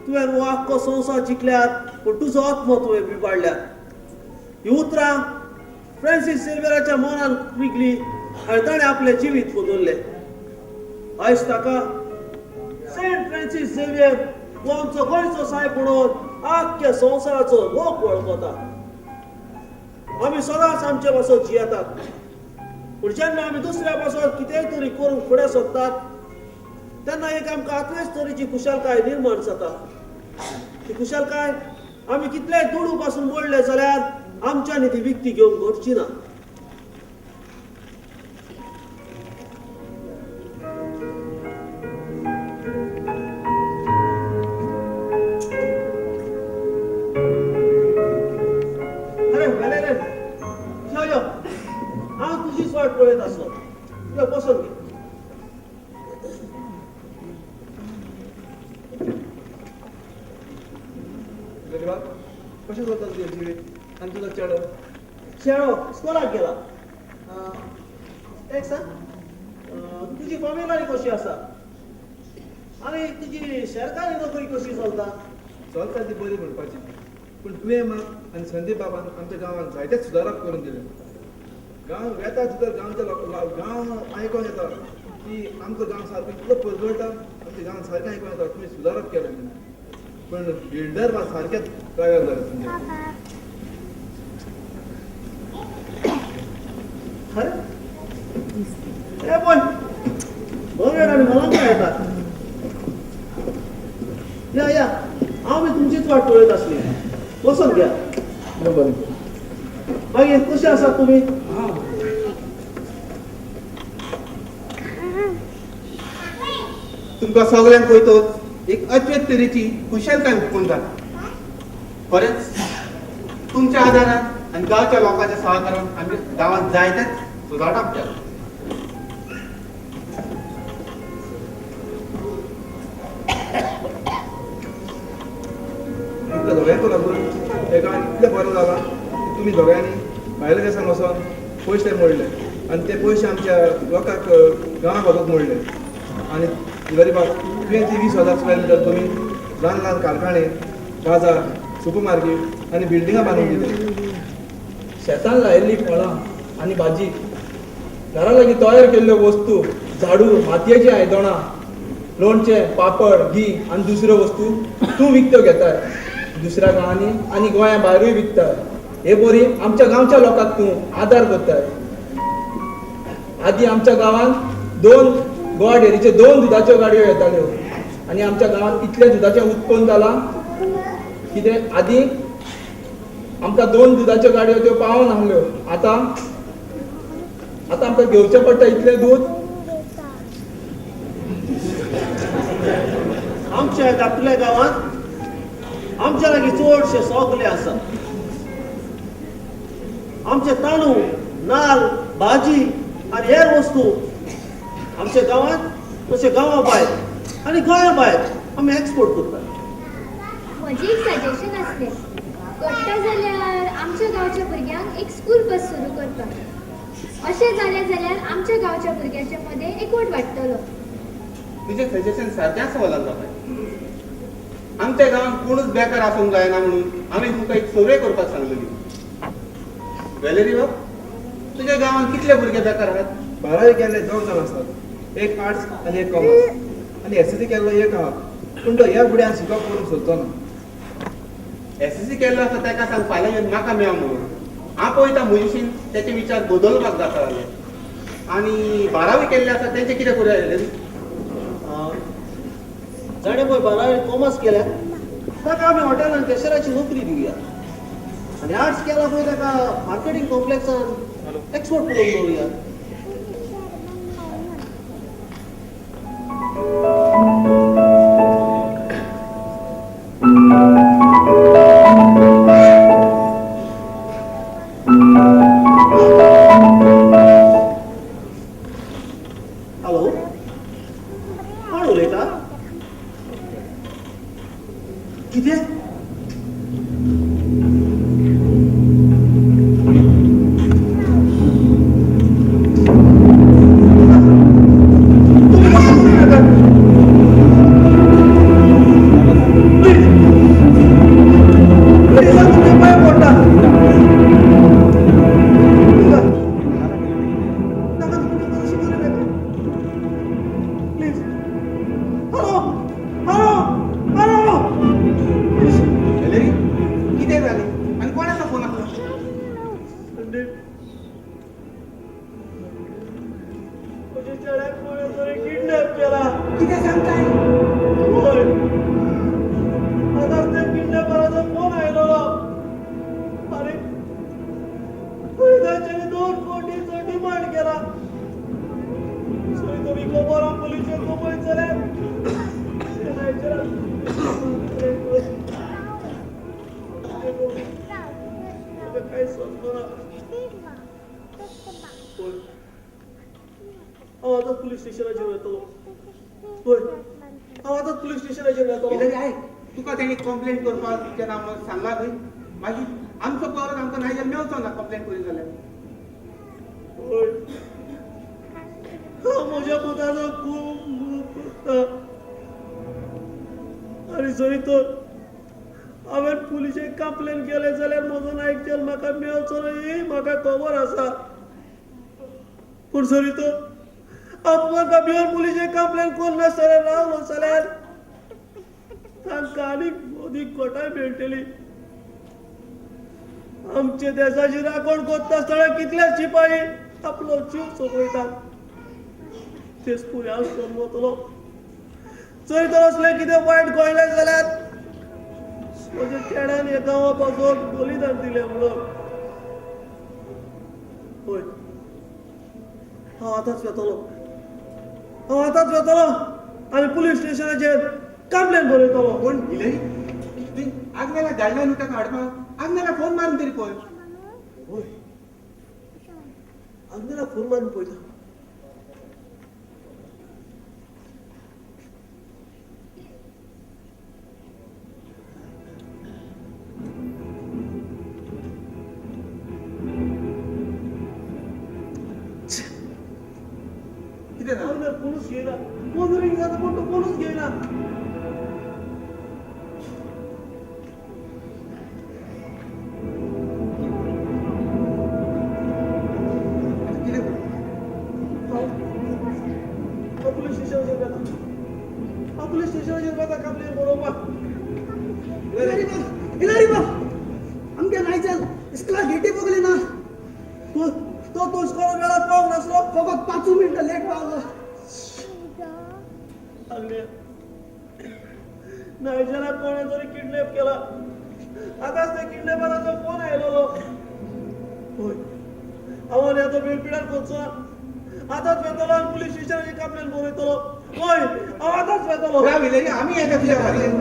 तुवें हो आख्खो संवसार जिखल्यार पूण तुजो आत्मो तुवें बिबाडल्यार. ही उतरां फ्रांसीस झेवियराच्या मनान रिगली आनी ताणें आपलें जिवीत बदल्लें. आयज ताका सेंट फ्रांसीस झेवियर हो आमचो गोंयचो सायब म्हणून आख्ख्या संवसाराचो लोक वळखता. आमी सदांच आमचे पासत जियेतात, पूण जेन्ना आमी दुसऱ्या पासत कितेंय तरी करूंक फुडें सरतात तेन्ना एक आमकां आतलेच तरेची खुशालकाय निर्माण जाता. ती खुशालकाय आमी कितलेय दुडू पासून मोडले जाल्यार आमच्यांनी ती विकती घेवंक घडची ना. अरे वेलेरेन, यो यो, हांव तुजीच वाट पळयत आसलो. यो बसून घे. गरीबा, कशें चलता तुजें जिवीत आनी तुजो चेडो? चेडो स्कुलाक गेला. एक सांग, तुजी फामिलारी कशी आसा आनी तुजी सरकारी नोकरी कशी चलता? चलता ती बरी म्हणपाची, पूण तुवें मात आनी संदीप बाबान आमच्या गांवांत जायतेच सुदारप करून दिले. गांव वेता सुद्दां गांवच्या गांव आयकोन येता की आमचो गांव सारको इतलो परजळटा, आमच्या गांवांत सारकें आयकोन येता तुमी सुदारप केलें म्हणून. पूण बिल्डर मात सारकेच त्रागार जाले तुमचे. अरे ए पळय, बरें आनी मलंगा येतात. या या, हांव बी तुमचीच वाट पळयत आसली. बसून घ्या. बरें. मागीर कशें आसात तुमी? तुमकां सगल्यांक पळयतच एक अचवेत तरेची खुशालकाय उत्पन्न जाता. खरेंच तुमच्या आदारान आनी गांवच्या लोकांच्या सहकारान आमी गांवांत जायतेच सुदारप केलां. तुमकां दोगांयक लागून हे गांवांत इतलें बरें जालां की तुमी दोगांयनी भायल्या देशांत वचोन पयशे मोडले आनी ते पयशे आमच्या लोकांक गांवांक वचत मोडले. आनी गरीबाक तुवें ती 20,000 स्क्वेअर मिटर जमीन ल्हान ल्हान कारखाने, बाजार, सुपर मार्केट आनी बिल्डिंगां बांदून दिले. शेतान लायिल्लीं फळां आनी भाजी, घरा लागीं तयार केल्ल्यो वस्तू, झाडू, मातयेचीं आयदनां, लोणचें, पापड, घी आनी दुसऱ्यो वस्तू तूं विकत्यो घेताय, दुसऱ्या गांवांनी आनी गोंया भायरूय विकताय. हे बरी आमच्या गांवच्या लोकांक तूं आदार करताय. आदीं आमच्या गांवांत 2 गोवा डेअरीच्यो 2 दुदाच्यो गाडयो येताल्यो आनी आमच्या गांवांत इतलें दुदाचें उत्पन्न जालां कितें आदीं आमकां 2 दुदाच्यो गाडयो त्यो पावनासल्यो. आतां आतां आमकां घेवचें पडटा इतलें दूद. आमच्या धाकटुल्या गांवांत आमच्या लागीं चडशे सगळे आसा. आमचे तांदूळ, नाल, भाजी आनी हेर वस्तू आमच्या गांवांत तशें गांवा भायर आनी गोंया भायर आमी एक्सपोर्ट करतात. म्हजें एक सजेशन आसलें, घडटा जाल्यार आमच्या गांवच्या भुरग्यांक एक स्कूल बस सुरू करपाक. अशें जालें जाल्यार आमच्या गांवच्या भुरग्यांच्या मदें एकवट वाडटलो. तुजें सजेशन सारकें आसा वलांत बाबाय. आमच्या गांवांत कोणूच बेकार आसूंक जायना म्हणून आमी तुमकां एक सर्वे करपाक सांगलेली. वेलेरी बाब, तुज्या गांवांत कितले भुरगे बेकार आहात? 12वी केल्ले 2 जाण आसात, एक आर्ट्स आनी एक कॉमर्स, आनी एस एस सी केल्लो एक आहा, पूण तो ह्या फुडें शिकप करूंक सोदचो ना. एस एस सी केल्लो आसा ताका सांग फाल्यां येवन म्हाका मेळ म्हणून. हांव पळयता म्हजेशीन तेचे विचार बदलपाक जाता जाल्यार. आनी 12वी केल्ले आसा तेंचे कितें करूया वेलेरी? जाणें पळय 12वी कॉमर्स केल्या ताका आमी हॉटेलान कॅशराची नोकरी दिवया, आनी आर्ट्स केला पळय ताका मार्केटींग कॉम्प्लेक्सान एक्सपोर्ट करून दवरुया. हॅलो, कोण उलयता? कितें? तुमी कशें करूं नाकात? प्लीज. म्हाका कांय समजना. पळय, हांव आतां पुलीस स्टेशनाचेर वतलो. पळय, हांव आतां पुलीस स्टेशनाचेर वतलो. हिलरी आयक, तुका तेणी कंप्लेंट करपाक नाम सांगला खंय, मागीर आमचो परत आमकां नायजल मेवचो ना कंप्लेंट करी जाल्यार. पळय, हांव म्हज्या पुताचो खूब मोग करता आनी जरी तर हांवें पुलिशेक कंप्लेन केलें जाल्यार म्हजो नायजल म्हाका मेळचो ना ही म्हाका खबर आसा. पूण जरी तर हांव म्हाका भिवन पुलिशेक कंप्लेन करनासतना रावलो जाल्यार तांकां आनीक अदीक घटाय मेळटली. आमचे देशाची राखण करता आसतना कितले शिपाई आपलो जीव सोंपयतात. तेच पुरी हांव समजतलो. जरी तर असलें कितें वायट घडलें जाल्यार म्हज्या चेड्यान ह्या गांवा पासून बलिदान दिलें म्हणून. पळय, हांव आतांच वेतलो, हांव आतांच वेतलो आनी पुलीस स्टेशनाचेर कंप्लेन बरयतलो. कोण हिलरी, तुवें आग्नेला धाडला न्हू ताका हाडपाक? आग्नेला फोन मारून तरी पळय. होय, आग्नेला फोन मारून पळयता. कितें जालें? आग्नेल फोनूच घेयना. फोन रिंग जाता पूण तो फोनूच घेयना. आतां कितें करूं? हांव पुलीस स्टेशनाचेर वता, हांव पुलीस स्टेशनाचेर वता कंप्लेन बरोवपाक. हिलारी बाब, हिलारी बाब, आमगे नायजल इस्कुला गेटी बगली ना. तो तो तो इस्कोला वेळार पावंक नासलो. फकत 5 मिनटां लेट पावलो. आग्नेल, नायजलाक कोणें तरी किडनॅप केला. आतांच त्या किडनॅपराचो फोन आयलोलो. हय, हांव आनी आतां वेळ पिड्यार करचो ना. आतांच वेतलो आनी पुलीस स्टेशनाचेर कंप्लेन बरयतलो. हय, हांव आतांच वेतलो. राव हिलरी, आमी येता तुज्या फाटल्यान.